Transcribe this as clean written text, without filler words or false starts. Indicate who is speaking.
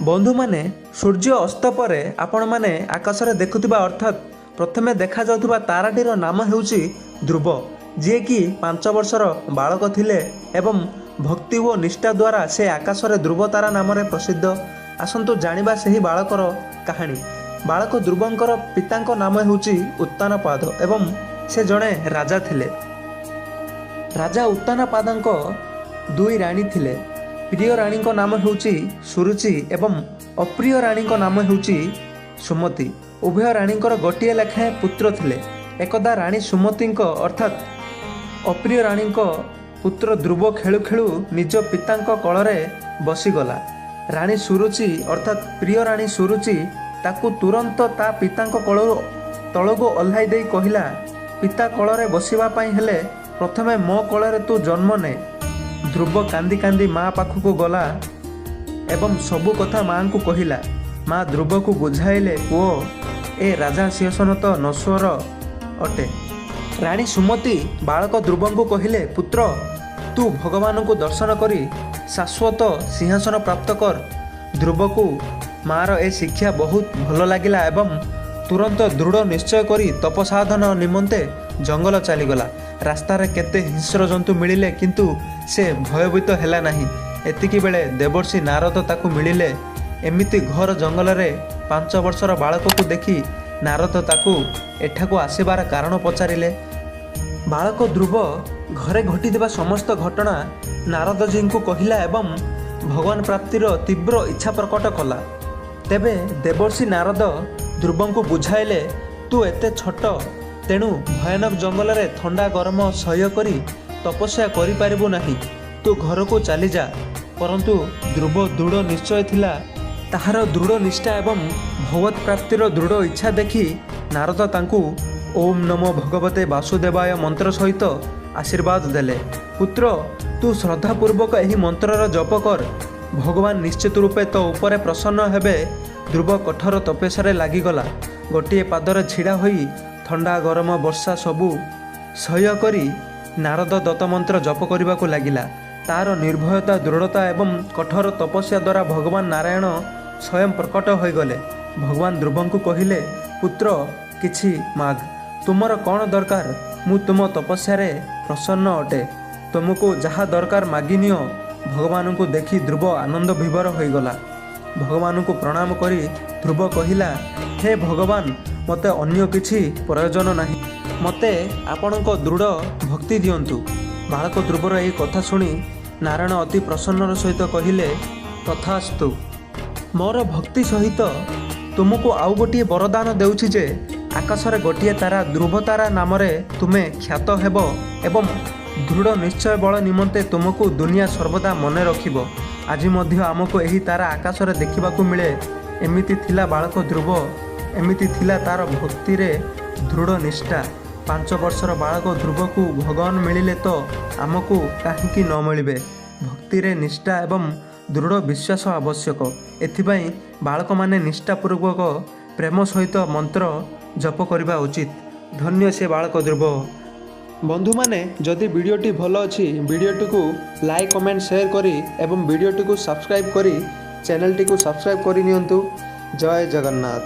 Speaker 1: ବନ୍ଧୁମାନେ, ସୂର୍ଯ୍ୟ ଅସ୍ତ ପରେ ଆପଣମାନେ ଆକାଶରେ ଦେଖୁଥିବା, ଅର୍ଥାତ୍ ପ୍ରଥମେ ଦେଖାଯାଉଥିବା ତାରାଟିର ନାମ ହେଉଛି ଧ୍ରୁବ, ଯିଏକି 5 ବର୍ଷର ବାଳକ ଥିଲେ ଏବଂ ଭକ୍ତି ଓ ନିଷ୍ଠା ଦ୍ୱାରା ସେ ଆକାଶରେ ଧ୍ରୁବ ତାରା ନାମରେ ପ୍ରସିଦ୍ଧ। ଆସନ୍ତୁ ଜାଣିବା ସେହି ବାଳକର କାହାଣୀ। ବାଳକ ଧ୍ରୁବଙ୍କର ପିତାଙ୍କ ନାମ ହେଉଛି ଉତ୍ତାନପାଦ ଏବଂ ସେ ଜଣେ ରାଜା ଥିଲେ। ରାଜା ଉତ୍ତାନପାଦଙ୍କ 2 ରାଣୀ ଥିଲେ। ପ୍ରିୟ ରାଣୀଙ୍କ ନାମ ହେଉଛି ସୁରୁଚି ଏବଂ ଅପ୍ରିୟ ରାଣୀଙ୍କ ନାମ ହେଉଛି ସୁମତି। ଉଭୟ ରାଣୀଙ୍କର ଗୋଟିଏ ଲେଖାଏଁ ପୁତ୍ର ଥିଲେ। ଏକଦା ରାଣୀ ସୁମତିଙ୍କ, ଅର୍ଥାତ୍ ଅପ୍ରିୟ ରାଣୀଙ୍କ ପୁତ୍ର ଧ୍ରୁବ ଖେଳୁ ଖେଳୁ ନିଜ ପିତାଙ୍କ କୋଳରେ ବସିଗଲା। ରାଣୀ ସୁରୁଚି, ଅର୍ଥାତ୍ ପ୍ରିୟ ରାଣୀ ସୁରୁଚି ତାକୁ ତୁରନ୍ତ ତା ପିତାଙ୍କ କୋଳରୁ ତଳକୁ ଓହ୍ଲାଇ ଦେଇ କହିଲା, ପିତା କୋଳରେ ବସିବା ପାଇଁ ହେଲେ ପ୍ରଥମେ ମୋ କୋଳରେ ତୁ ଜନ୍ମ ନେ। ଧ୍ରୁବ କାନ୍ଦି କାନ୍ଦି ମା ପାଖକୁ ଗଲା ଏବଂ ସବୁ କଥା ମାଆଙ୍କୁ କହିଲା। ମା ଧ୍ରୁବକୁ ବୁଝାଇଲେ, ପୁଅ, ଏ ରାଜା ସିଂହାସନ ତ ନଶ୍ୱର ଅଟେ। ରାଣୀ ସୁମତି ବାଳକ ଧ୍ରୁବଙ୍କୁ କହିଲେ, ପୁତ୍ର, ତୁ ଭଗବାନଙ୍କୁ ଦର୍ଶନ କରି ଶାଶ୍ୱତ ସିଂହାସନ ପ୍ରାପ୍ତ କର। ଧ୍ରୁବକୁ ମାଆର ଏ ଶିକ୍ଷା ବହୁତ ଭଲ ଲାଗିଲା ଏବଂ ତୁରନ୍ତ ଦୃଢ଼ ନିଶ୍ଚୟ କରି ତପସାଧନ ନିମନ୍ତେ ଜଙ୍ଗଲ ଚାଲିଗଲା। ରାସ୍ତାରେ କେତେ ହିଂସ୍ର ଜନ୍ତୁ ମିଳିଲେ, କିନ୍ତୁ ସେ ଭୟଭୀତ ହେଲା ନାହିଁ। ଏତିକି ବେଳେ ଦେବର୍ଷି ନାରଦ ତାକୁ ମିଳିଲେ। ଏମିତି ଘୋର ଜଙ୍ଗଲରେ 5 ବର୍ଷର ବାଳକକୁ ଦେଖି ନାରଦ ତାକୁ ଏଠାକୁ ଆସିବାର କାରଣ ପଚାରିଲେ। ବାଳକ ଧ୍ରୁବ ଘରେ ଘଟିଥିବା ସମସ୍ତ ଘଟଣା ନାରଦଜୀଙ୍କୁ କହିଲା ଏବଂ ଭଗବାନ ପ୍ରାପ୍ତିର ତୀବ୍ର ଇଚ୍ଛା ପ୍ରକଟ କଲା। ତେବେ ଦେବର୍ଷି ନାରଦ ଧ୍ରୁବଙ୍କୁ ବୁଝାଇଲେ, ତୁ ଏତେ ଛୋଟ, ତେଣୁ ଭୟାନକ ଜଙ୍ଗଲରେ ଥଣ୍ଡା ଗରମ ସହ୍ୟ କରି ତପସ୍ୟା କରିପାରିବୁ ନାହିଁ। ତୁ ଘରକୁ ଚାଲିଯା। ପରନ୍ତୁ ଧ୍ରୁବ ଦୃଢ଼ ନିଶ୍ଚୟ ଥିଲା। ତାହାର ଦୃଢ଼ ନିଷ୍ଠା ଏବଂ ଭଗବତ ପ୍ରାପ୍ତିର ଦୃଢ଼ ଇଚ୍ଛା ଦେଖି ନାରଦ ତାଙ୍କୁ ଓମ୍ ନମୋ ଭଗବତେ ବାସୁଦେବାୟ ମନ୍ତ୍ର ସହିତ ଆଶୀର୍ବାଦ ଦେଲେ। ପୁତ୍ର, ତୁ ଶ୍ରଦ୍ଧାପୂର୍ବକ ଏହି ମନ୍ତ୍ରର ଜପ କର, ଭଗବାନ ନିଶ୍ଚିତ ରୂପେ ତୋ ଉପରେ ପ୍ରସନ୍ନ ହେବେ। ଧ୍ରୁବ କଠୋର ତପସ୍ୟାରେ ଲାଗିଗଲା। ଗୋଟିଏ ପାଦରେ ଛିଡ଼ା ହୋଇ ଥଣ୍ଡା ଗରମ ବର୍ଷା ସବୁ ସହ୍ୟ କରି ନାରଦ ଦତ୍ତମନ୍ତ୍ର ଜପ କରିବାକୁ ଲାଗିଲା। ତାର ନିର୍ଭୟତା, ଦୃଢ଼ତା ଏବଂ କଠୋର ତପସ୍ୟା ଦ୍ୱାରା ଭଗବାନ ନାରାୟଣ ସ୍ୱୟଂ ପ୍ରକଟ ହୋଇଗଲେ। ଭଗବାନ ଧ୍ରୁବଙ୍କୁ କହିଲେ, ପୁତ୍ର, କିଛି ମାଗ, ତୁମର କ'ଣ ଦରକାର? ମୁଁ ତୁମ ତପସ୍ୟାରେ ପ୍ରସନ୍ନ ଅଟେ, ତୁମକୁ ଯାହା ଦରକାର ମାଗିନିଅ। ଭଗବାନଙ୍କୁ ଦେଖି ଧ୍ରୁବ ଆନନ୍ଦ ବିଭୋର ହୋଇଗଲା। ଭଗବାନଙ୍କୁ ପ୍ରଣାମ କରି ଧ୍ରୁବ କହିଲା, ହେ ଭଗବାନ, ମୋତେ ଅନ୍ୟ କିଛି ପ୍ରୟୋଜନ ନାହିଁ, ମୋତେ ଆପଣଙ୍କ ଦୃଢ଼ ଭକ୍ତି ଦିଅନ୍ତୁ। ବାଳକ ଧ୍ରୁବର ଏହି କଥା ଶୁଣି ନାରାୟଣ ଅତି ପ୍ରସନ୍ନର ସହିତ କହିଲେ, ତଥାସ୍ତୁ, ମୋର ଭକ୍ତି ସହିତ ତୁମକୁ ଆଉ ଗୋଟିଏ ବରଦାନ ଦେଉଛି ଯେ ଆକାଶରେ ଗୋଟିଏ ତାରା ଧ୍ରୁବ ତାରା ନାମରେ ତୁମେ ଖ୍ୟାତ ହେବ ଏବଂ ଦୃଢ଼ ନିଶ୍ଚୟ ବଳ ନିମନ୍ତେ ତୁମକୁ ଦୁନିଆ ସର୍ବଦା ମନେ ରଖିବ। ଆଜି ମଧ୍ୟ ଆମକୁ ଏହି ତାରା ଆକାଶରେ ଦେଖିବାକୁ ମିଳେ। ଏମିତି ଥିଲା ବାଳକ ଧ୍ରୁବ, ଏମିତି ଥିଲା ତାର ଭକ୍ତିରେ ଦୃଢ଼ ନିଷ୍ଠା। 5 ବର୍ଷର ବାଳକ ଧ୍ରୁବକୁ ଭଗବାନ ମିଳିଲେ ତ ଆମକୁ କାହିଁକି ନ ମିଳିବେ? ଭକ୍ତିରେ ନିଷ୍ଠା ଏବଂ ଦୃଢ଼ ବିଶ୍ୱାସ ଆବଶ୍ୟକ। ଏଥିପାଇଁ ବାଳକମାନେ ନିଷ୍ଠାପୂର୍ବକ ପ୍ରେମ ସହିତ ମନ୍ତ୍ର ଜପ କରିବା ଉଚିତ। ଧନ୍ୟ ସେ ବାଳକ ଧ୍ରୁବ। ବନ୍ଧୁମାନେ, ଯଦି ଭିଡ଼ିଓଟି ଭଲ ଅଛି, ଭିଡ଼ିଓଟିକୁ ଲାଇକ୍, କମେଣ୍ଟ, ସେୟାର କରି ଏବଂ ଭିଡ଼ିଓଟିକୁ ସବସ୍କ୍ରାଇବ୍ କରି ଚ୍ୟାନେଲଟିକୁ ସବସ୍କ୍ରାଇବ୍ କରିନିଅନ୍ତୁ। ଜୟ ଜଗନ୍ନାଥ।